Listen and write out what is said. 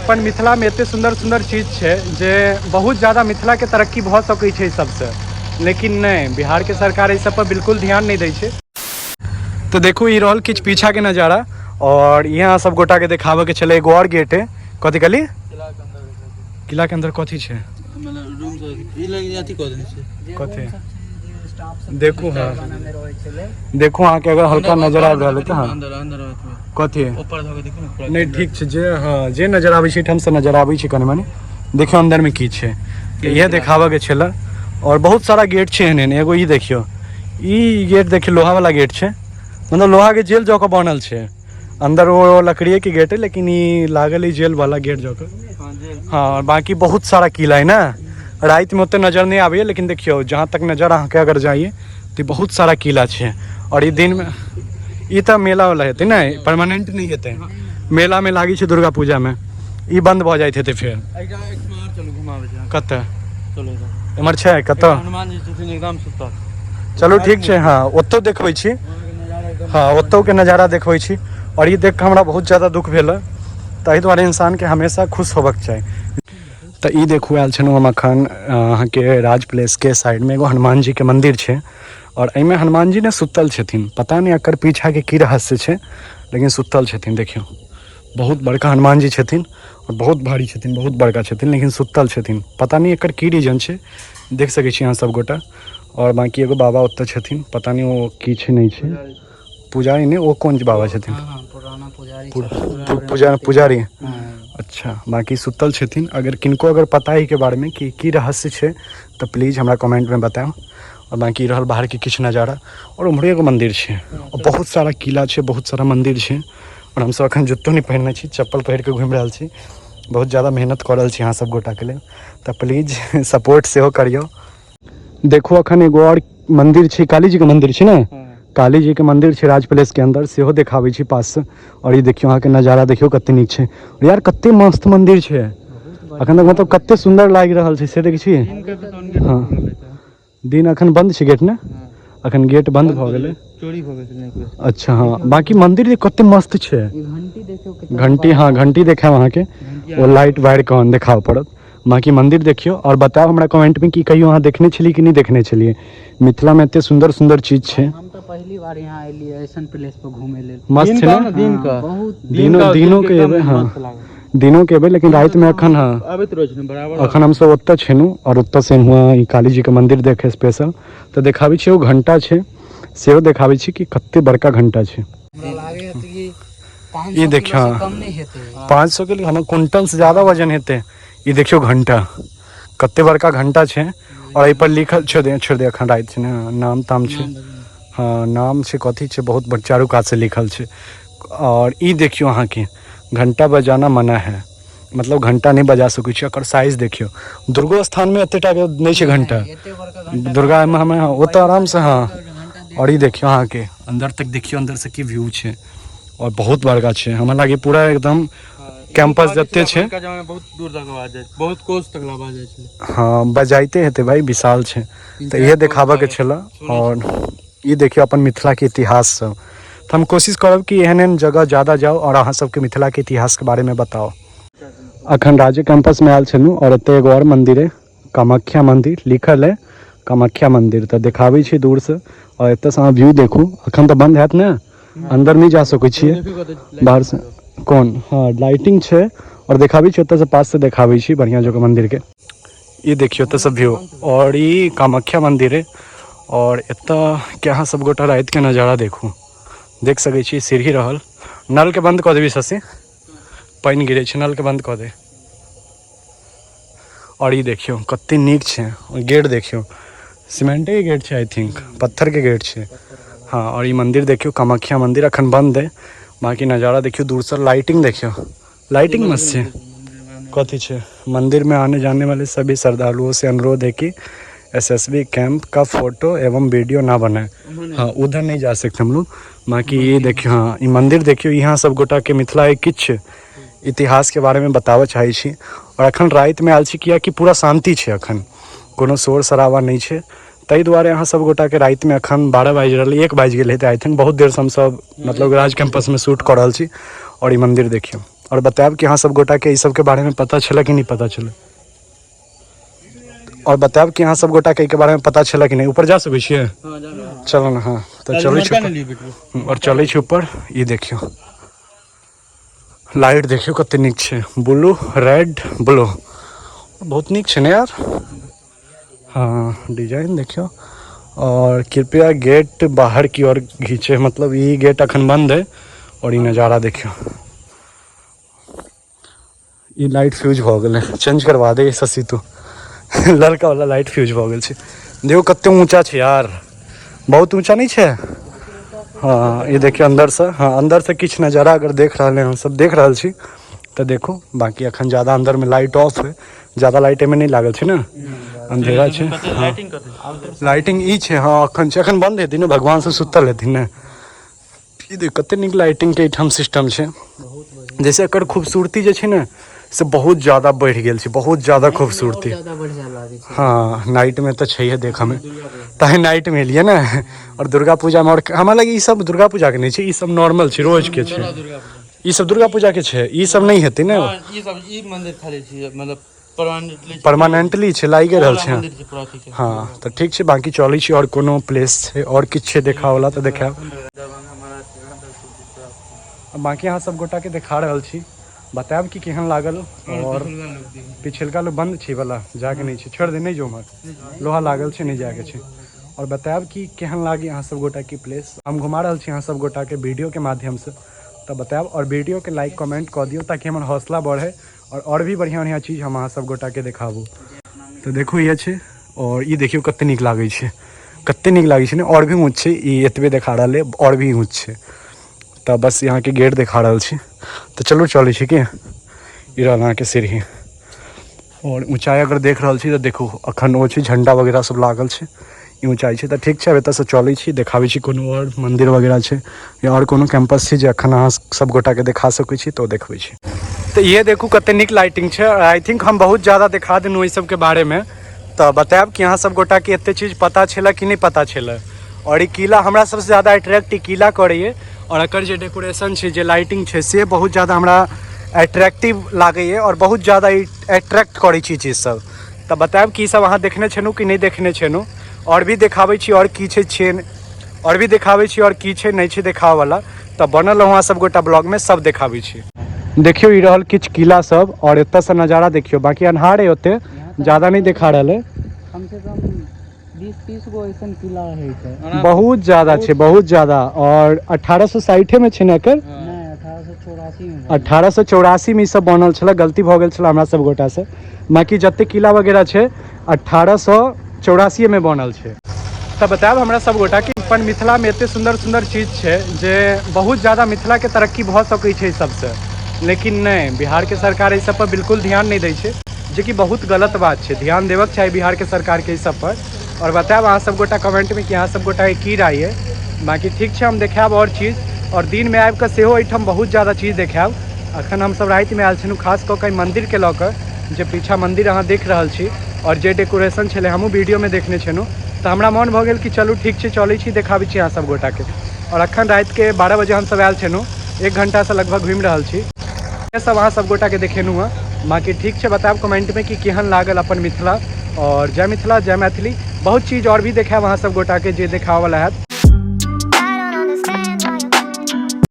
अपन मिथिलामे एते सुन्दर सुन्दर चीज छै जे बहुत ज्यादा मिथिलाके तरक्की भऽ सकै छै एहि सबसँ, लेकिन नहि, बिहारके सरकार एहि सब पर बिल्कुल ध्यान नहि दै छै। तऽ देखू ई रहल किछु पीछाके नजारा, और यहाँ सब गोटाके देखाबऽके छलै एगो और गेट है। कथी कहली? किला के अंदर कथी छै? मतलब रूम सब ई लग अथी कऽ देने छै। कथी? देखू, हाँ देखू, अहाँके अगर हल्का नजर आबि रहल है तऽ हाँ। अंदर अंदर अथी कथी? ऊपर धऽ के देखू ने पूरा। नहि, ठीक छै, जे हाँ जे नजर आबै छै एहिठामसँ नजर आबै छै कनि मनि। देखियौ अन्दरमे की छै, तऽ इएह देखाबऽके छलै। और बहुत सारा गेट छै एहन एहन। एगो ई देखियौ, ई गेट देखियौ, लोहावला गेट छै, मतलब लोहाके जेल जऽ कऽ बनल छै अंदर। वो लकड़िए के गेट है, लेकिन ई लागल है जेल वाला गेट जऽ कऽ। हाँ, जेल। हाँ, और बाकी बहुत सारा किला है ना, रातिमे ओते नजर नहि आबैए, लेकिन देखियौ जहाँ तक नजर अहाँके अगर जाइए तऽ बहुत सारा किला छै। और ई दिनमे ई तऽ मेला वाला हेतै ने, परमानेंट नहि हेतै, मेलामे लागै छै दुर्गा पूजामे, ई बंद भऽ जाइत हेतै फेर। एकटा एकठमा आओर चलू, घुमाबै छी अहाँके। कतऽ? चलू इधर। एम्हर छै कतऽ? हनुमान जी छथिन एकदम सुतल। चलू ठीक छै, हाँ ओतौ देखबै छी। वहाँके नजारा एकदम। हाँ, ओतौके नजारा देखबै छी। और ई देख कऽ हमरा बहुत ज्यादा दुख भेल हँ, ताहि दुआरे इंसानके हमेशा खुश होबक चाही। तऽ ई देखू, आयल छलहुँ हम अखन अहाँके राज प्लेसके साइडमे एगो हनुमान जीके मन्दिर छै, और एहिमे हनुमान जी ने सुतल छथिन। पता नहि एकर पीछाके की रहस्य छै, लेकिन सुतल छथिन। देखियौ, बहुत बड़का हनुमान जी छथिन और बहुत भारी छथिन, बहुत बड़का छथिन, लेकिन सुतल छथिन। पता नहि एकर की रीजन छै। देख सकै छी अहाँ सब गोटा। और बाकी एगो बाबा ओतऽ छथिन, पता नहि ओ की छै नहि छै। पुजारी नहि, ओ कोन बाबा छथिन? हाँ, पुराना पुजारी। पुजारी, अच्छा। बाकी सुतल छथिन। अगर किनको अगर पता है के बारेमे कि की रहस्य छै तऽ प्लीज हमरा कमेंटमे बतायब। और बाकी रहल बाहरके किछु नजारा। और उम्हरे एगो मंदिर छै, और बहुत सारा किला छै, बहुत सारा मंदिर छै। और हमसब अखन जुत्तो नहि पहिरने छी, चप्पल पहिर कऽ घुमि रहल छी। बहुत ज्यादा मेहनत कऽ रहल छी अहाँ सब गोटाके लेल, तऽ प्लीज सपोर्ट सेहो करियौ। देखू, अखन एगो और मंदिर छै, काली जी के मंदिर छै ने? काली जी के मंदिर छै राज पैलेस के अंदर, सेहो देखाबै छी पास से। और ई देखियौ, अहाँके नजारा देखियौ कते नीक छै। और यार, कते मस्त मंदिर छै अखन तक, मतलब कते सुन्दर लागि रहल छै से देखै छी। हाँ, दिन अखन बंद छै गेट ने, अखन गेट बंद भऽ गेलै। चोरी भऽ गेल छलै एक बेर। अच्छा, हाँ, बाकी मंदिर जे कते मस्त छै। घंटी देखियौ कितना। घंटी, हाँ, घंटी देखायब अहाँके, ओ लाइट वायर कन देखाबऽ पड़त। बाकी मंदिर देखियौ और बतायब हमरा कमेंट में कि कहियो अहाँ देखने छलियै कि नहि देखने छलियै, मिथिला में एते सुन्दर सुन्दर चीज छै। हम तऽ पहिली बार यहाँ एलियै ऐसन प्लेस पर घूमे लेल। मस्त छै ने? दिन का। हाँ, बहुत। दिनो दिनो के एबै, हाँ, दिनो के एबै, लेकिन राति में अखन, हाँ, आबैत रहै छै ने बराबर। अखन हमसब ओतऽ छलहुँ और ओतऽ से हुआँ ई काली जी के मंदिर देखे स्पेशल। तऽ देखाबै छी, ओ घंटा छै, सेहो देखाबै छी कि कते बड़का घंटा छै। हमरा लागे हत कि पाँच ई सौ देखियौ, किलो से कम नहि हेतै। 500 के हमर क्विंटल से ज्यादा वजन हेतै। ई देखियौ घंटा, कते बड़का घंटा छै। और एहि पर लिखल छोड़ दे, छोड़ दे, अखन राति छै ने। नाम ताम छै, हाँ, नाम छै, कथी छै, बहुत बड़ चारू कात से लिखल छै। और ई देखियौ अहाँके, घंटा बजाना मना है, मतलब घंटा नहि बजा सकै छी। एकर साइज देखियौ, दुर्गो स्थानमे एते टा के नहि छै घंटा। एते बड़का घंटा। दुर्गा मे हमे ओतऽ आराम से, हाँ। घंटा। और ई देखियौ अहाँके, अंदर तक देखियौ, अंदर से की व्यू छै। और बहुत बड़का छै, हमरा लागे पूरा एकदम कैंपस जते छै। पहिलका जमाना बहुत दूर तक आवाज जाइ, बहुत कोस तक आवाज जाइ छलै। हाँ, बजाइते हेतै भाई, विशाल छै। तऽ इहे देखाबऽ के छलै। और ई देखियौ अपन मिथिलाके इतिहास सब। तऽ हम कोशिश करब कि एहन एहन जगह ज्यादा जाउ और अहाँ सबके मिथिलाके इतिहासके बारेमे बताउ। अखन राज्य कैंपसमे आयल छलहुँ और एतऽ एगो और मंदिर है, कामाख्या मंदिर लिखल है, कामाख्या मंदिर। तऽ देखाबै छी दूरसँ और एतऽसँ अहाँ व्यू देखू। अखन तऽ बन्द हैत ने, अंदर नहि जा सकै छियै। बाहरसँ कोन, हाँ, लाइटिंग छै। और देखाबै छी ओतऽसँ, पाससँ देखाबै छी बढ़िआँ जगह मंदिरके। ई देखियौ एतऽसँ व्यू। और ई कामाख्या मंदिर है और एतऽ के अहाँ सब गोटा रातिके नजारा देखू। देख सकै छी सीढ़ी रहल। नलके बंद कऽ देबी शशि, पानि गिरै छै, नलके बंद कऽ दे। और ई देखियौ कते नीक छै। गेट देखियौ, सीमेंटे के गेट छै, I think पत्थर के गेट छै, हाँ। और ई मंदिर देखियौ, कामाख्या मंदिर, अखन बंद है। बाकी नजारा देखियौ दूरसँ, लाइटिंग देखियौ, लाइटिंग मस्त छै। कथी छै? मंदिर में आने जाने वाले सभी श्रद्धालुओं से अनुरोध है कि एसएसबी कैंप का फोटो एवं वीडियो ना बनाए। हाँ, उधर नहीं जा सकते हम लोग। बाकी ये देखियो, हाँ, ई मंदिर देखियो। यहाँ सब गोटा के मिथिला के किछु इतिहास के बारे में बताबऽ चाहै छी। और अखन रातिमे आयल छी कियाकि पूरा शान्ति छै, अखन कोनो शोर शराबा नहि छै, ताहि दुआरे अहाँ सब गोटाके रातिमे अखन 12 बाजि रहल, 1 बाजि गेल हेतै I think. बहुत देरसँ हमसब मतलब राज कैंपसमे शूट कऽ रहल छी। और ई मंदिर देखियौ। आओर बतायब कि अहाँ सब गोटाके ई सबके बारेमे पता छलै कि नहि पता छलै। आओर बतायब कि अहाँ सब गोटाके एहिके बारेमे पता छलै कि नहि। ऊपर जा सकै छियै? चलो ने। हँ, तऽ चलै छी ऊपर। आओर चलै छी ऊपर। ई देखियौ, लाइट देखियौ कते नीक छै, ब्लू रेड ब्लू, बहुत नीक छै ने यार। हँ, डिजाइन देखियौ। और कृपया गेट बाहर की ओर घीचे, मतलब ई गेट अखन बंद है। और ई नजारा देखियौ। ई लाइट फ्यूज भऽ गेलै, चेंज करवा दे शशि तू। लड़का वाला लाइट फ्यूज भऽ गेल छै। देखो कते ऊँचा छै यार, बहुत ऊँचा नहीं छै। हाँ, ये देखियौ अंदरसँ। हाँ, अंदरसँ किछु नजारा अगर देख रहल हम सब देख रहल छी तऽ देखू। बाकी अखन ज्यादा अंदरमे लाइट ऑफ है, ज्यादा लाइट एहिमे नहि लागल छै ने, अंधेरा छै। हाँ, लाइटिंग ई छै। हाँ, अखन छै, अखन बंद हेथिन ने, भगवान सब सुतल हेथिन ने। ई देख कते नीक लाइटिंग के एहिठाम सिस्टम छै, जैसे एकर खूबसूरती जे छै ने से बहुत ज्यादा बढ़ि गेल छै, बहुत ज्यादा खूबसूरती। हाँ, नाइट में तऽ छैहे देखऽमे, ताहि नाइट में एलियै ने। आओर दुर्गा पूजामे, आओर हमरा लगे ई सब दुर्गा पूजाके नहि छै, ई सब नॉर्मल छै, रोजके छै। ई सब दुर्गा पूजाके छै, ई सब नहि हेतै ने। ई सब ई मंदिर खाली छै, मतलब परमानेंटली छै, लागि रहल छै। हाँ, तऽ ठीक छै, बाकी चलै छी। आओर कोनो प्लेस छै, आओर किछु छै देखावला तऽ देखायब। बाकी अहाँ सब गोटाके देखा रहल छी, बतायब कि केहन लागल। और पिछलका लोग बंद छै वाला, जाके नहि छै, छोड़ दे, नहि जो उम्हर लोहा लागल छै, नहि जाके छै। और बतायब कि केहन लागी अहाँ सब गोटा की प्लेस हम घुमा रहल छी अहाँ सब गोटाके वीडियो के माध्यमसँ, तऽ बतायब। और वीडियो के लाइक कमेंट कऽ दियौ ताकि हमर हौसला बढ़े और भी बढ़िआँ बढ़िआँ चीज हम अहाँ सब गोटाके देखाबू। तऽ देखू इहे छै। और ई देखियौ कते नीक लागै छै, कते नीक लागै छै ने। और भी ऊँच छै, ई एतबे देखा रहल है, और भी ऊँच छै। तऽ बस अहाँके गेट देखा रहल छी। तऽ चलू चलै छी की। ई रहल अहाँके सीढ़ी। और ऊँचाइ अगर देख रहल छी तऽ देखू अखन ओ छै, झंडा वगैरह सब लागल छै, ई ऊँचाइ छै। तऽ ठीक छै, आब एतऽसँ चलै छी, देखाबै छी कोनो आओर मन्दिर वगैरह छै या आओर कोनो कैंपस छै जे अखन अहाँ सब गोटाके देखा सकै छी, तऽ ओ देखबै छी। तऽ इहे देखू कते नीक लाइटिंग छै। I think हम बहुत ज्यादा देखा देलहुँ एहि सबके बारेमे। तऽ बतायब कि अहाँ सब गोटाके एते चीज पता छलै कि नहि पता छलै। और ई किला हमरा सबसँ ज्यादा अट्रैक्ट ई किला करैए, और एकर जे डेकोरेशन छै, जे लाइटिंग छै, से बहुत ज्यादा हमरा अट्रैक्टिव लागैए और बहुत ज्यादा ई अट्रैक्ट करै छै ई चीज सब। तऽ बतायब कि ई सब अहाँ देखने छलहुँ कि नहि देखने छलहुँ। और भी देखाबै छी और की छै छै, और भी देखाबै छी और की छै नहि छै देखाबऽवला। तऽ बनल रहू अहाँ सब गोटा ब्लॉगमे, सब देखाबै छी। देखियौ ई रहल किछु किला सब और एतऽसँ नजारा देखियौ। बाकी अन्हार है, ओते ज्यादा नहि देखा रहल है। कम से कम 20-30 गो ऐसन किला है छै। बहुत ज्यादा छै, बहुत ज्यादा। और 1860 मे छै ने एकर? नहि, 1884 मे। 1884 मे ई सब बनल छलै, गलती भऽ गेल छलै हमरा सब गोटासँ। बाकी जते किला वगैरह छै 1884 मे बनल छै। तऽ बतायब हमरा सब गोटा कि अपन मिथिलामे एते सुन्दर सुन्दर चीज छै जे बहुत ज्यादा मिथिलाके तरक्की भऽ सकै छै सबसँ, लेकिन नहि, बिहारके सरकार एहि सब पर बिल्कुल ध्यान नहि दै छै, जेकि बहुत गलत बात छै। ध्यान देबक चाही बिहारके सरकारके एहि सब पर। और बतायब अहाँ सब गोटा कमेंटमे कि अहाँ सब गोटाके की राय अइ। बाकी ठीक छै, हम देखायब आओर चीज और दिनमे आबि कऽ सेहो एहिठाम बहुत ज्यादा चीज देखायब। अखन हमसब रातिमे आयल छलहुँ, खास कऽ कऽ एहि मन्दिरके लऽ कऽ, जे पीछा मन्दिर अहाँ देख रहल छी और जे डेकोरेशन छलै हमहूँ वीडियोमे देखने छलहुँ, तऽ हमरा मोन भऽ गेल कि चलू ठीक छै, चलै छी, देखाबै छी अहाँ सब गोटाके। और अखन रातिके 12 बजे हमसब आयल छलहुँ, 1 घंटासँ लगभग घुमि रहल छी, सब अहाँ सब गोटाके देखेलहुँ हँ। बाकी ठीक छै, बतायब कमेंटमे कि केहन लागल अपन मिथिला। और जय मिथिला, जय मैथिली। बहुत चीज और भी देखायब अहाँ सब गोटाके जे देखाबऽवला हैत।